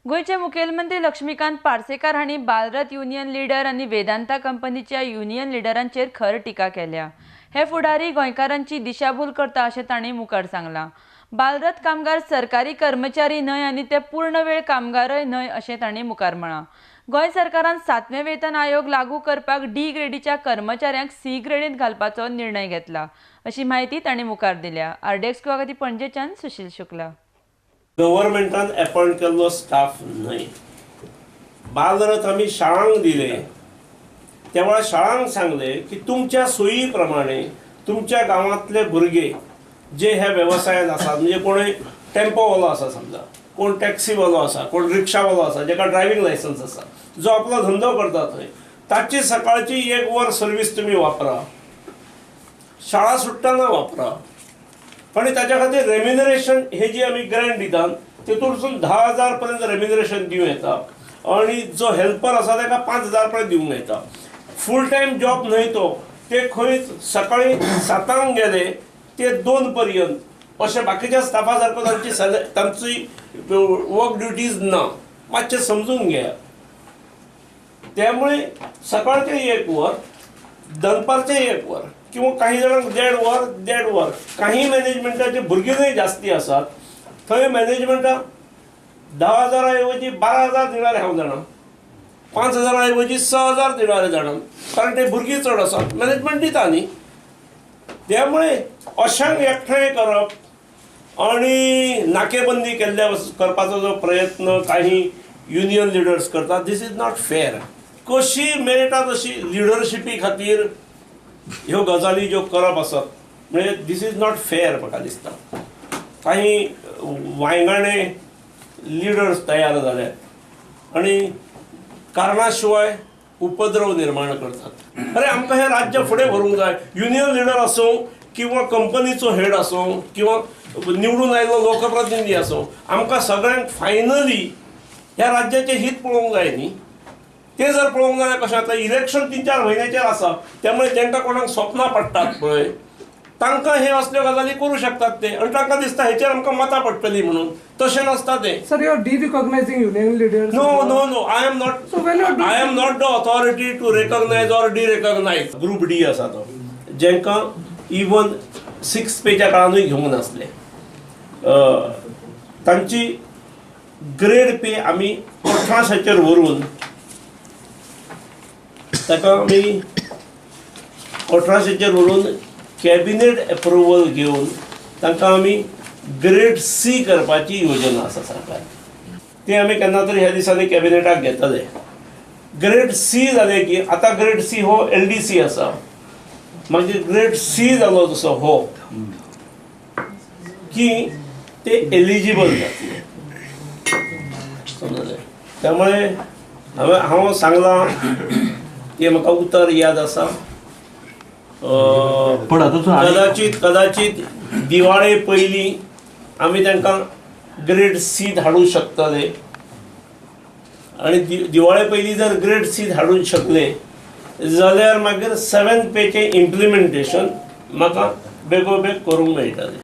गोंयचे मुखेलमंत्री लक्ष्मीकांत पार्सेकार हांणी बालरथ युनियन लिडर आनी वेदांता कंपनीच्या युनियन लिडरांचेर खर टिका केल्या. हे फुडारी गोंयकारांची दिशाभूल करता अशें तांणी मुखार सांगलां. बालरथ कामगार सरकारी कर्मचारी न्हय आनी ते पूर्ण वेळ कामगारय न्हय अशें तांणी मुखार म्हळां. गोंय सरकारान 7वें वेतन आयोग लागू करपाक डी ग्रेडीच्या कर्मचाऱ्यांक सी ग्रेडींत घालपाचो निर्णय घेतला अशी म्हायती तांणी मुखार दिल्या. आरडीएक्स खातीर पणजेच्यान सुशील शुक्ला. गव्हर्मेंटान अपॉइंट केल्लो स्टाफ न्हय. बालरथ आमी शाळांक दिले तेव्हा शाळांक सांगले की तुमच्या सोयी प्रमाणे तुमच्या गांवांतले भुरगे जे ह्या वेवसायान आसात, म्हणजे कोणूय टेम्पोवालो आसा समजा, कोण टॅक्सीवालो आसा, कोण रिक्षावालो आसा, जेका ड्रायव्हिंग लायसन्स आसा, जो आपलो धंदो करता थंय ताची सकाळची 1 वर सर्वीस तुमी वापरा, शाळा सुट्टना वापरा. आनी ताच्या खातीर रेम्युनरेशन हे जी आमी ग्रँट दितात तेतूंतसून 10,000 पर्यंत रेम्युनरेशन दिवं येता आनी जो हेल्पर आसा ताका 5,000 पर्यंत दिवंक मेळटा. फूल टायम जॉब न्हय तो, ते खंय सकाळी 7 गेले ते 2 पर्यंत अशें बाकीच्या स्टाफा सारको तांची तांची वर्क ड्युटीज ना. मातशें समजून घेया. त्यामुळे सकाळचें 1 वर, दनपारचें 1 वर किंवा काही जाणांक 1.5 वर 1.5 वर. काही मॅनेजमेंटाचे भुरगीं जास्ती आसात थंय मॅनेजमेंटाक 10,000 ऐवजी 12,000 दिणार हांव जाणा, 5,000 ऐवजी 6,000 दिणार जाणा, कारण ते भुरगीं चड आसात, मॅनेजमेंट दिता न्ही. त्यामुळे अशांक एकठांय करप आनी नाकेबंदी केल्ल्या करपाचो जो प्रयत्न काही युनियन लिडर्स करतात, this is not fair. कशी मेळटा तशी लिडरशिपी खातीर ह्यो गजाली ज्यो करप आसत म्हणजे this is not fair म्हाका दिसता. काही वांयगणे लिडर्स तयार जाले आनी कारणा शिवाय उपद्रव निर्माण करतात. अरे आमकां हें राज्य फुडें व्हरूंक जाय. युनियन लिडर आसूं किंवा कंपनीचो हेड आसूं किंवा निवडून आयिल्लो लोकप्रतिनिधी आसूं, आमकां सगळ्यांक फायनली ह्या राज्याचें हित पळोवंक जाय न्ही. ते जर पळोवंक जाल्यार कशें जाता, इलेक्शन 3-4 म्हयन्याचेर आसा, त्यामुळे तांकां कोणाक स्वप्नां पडटात पळय तांकां हे असल्यो गजाली करूं शकतात ते, आनी तांकां दिसता हेचेर आमकां मतां पडटलीं म्हणून. तशें नासता तें. Sir, you are de-recognizing union leaders. No, no, no. I am not. So when you are doing, I am not the authority to recognize or de-recognize. Group D आसा तो, जेंकां इवन 6 पेच्या काळानूय घेवंक नासले, तांची ग्रेड पे आमी 1800 व्हरून ताका आमी 1800 व्हरून कॅबिनेट एप्रुवल घेवन तांकां आमी ग्रेड सी करपाची योजना आसा सरकार. ते आमी केन्ना तरी ह्या दिसांनी कॅबिनेटाक घेतले. ग्रेड सी जालें की आतां ग्रेड सी हो LDC आसा, मागीर ग्रेड सी जालो जसो हो की ते एलिजिबल जातले, समजलें. त्यामुळे हांव सांगलां ते म्हाका उतर याद आसा. कदाचित कदाचित दिवाळे पयलीं आमी तांकां ग्रेड सी धाडूं शकतले आनी दिवाळे पयलीं जर ग्रेड सी धाडूंक शकले जाल्यार मागीर 7 पेचें इम्प्लिमेंटेशन म्हाका बेगोबेग करूंक मेळटलें.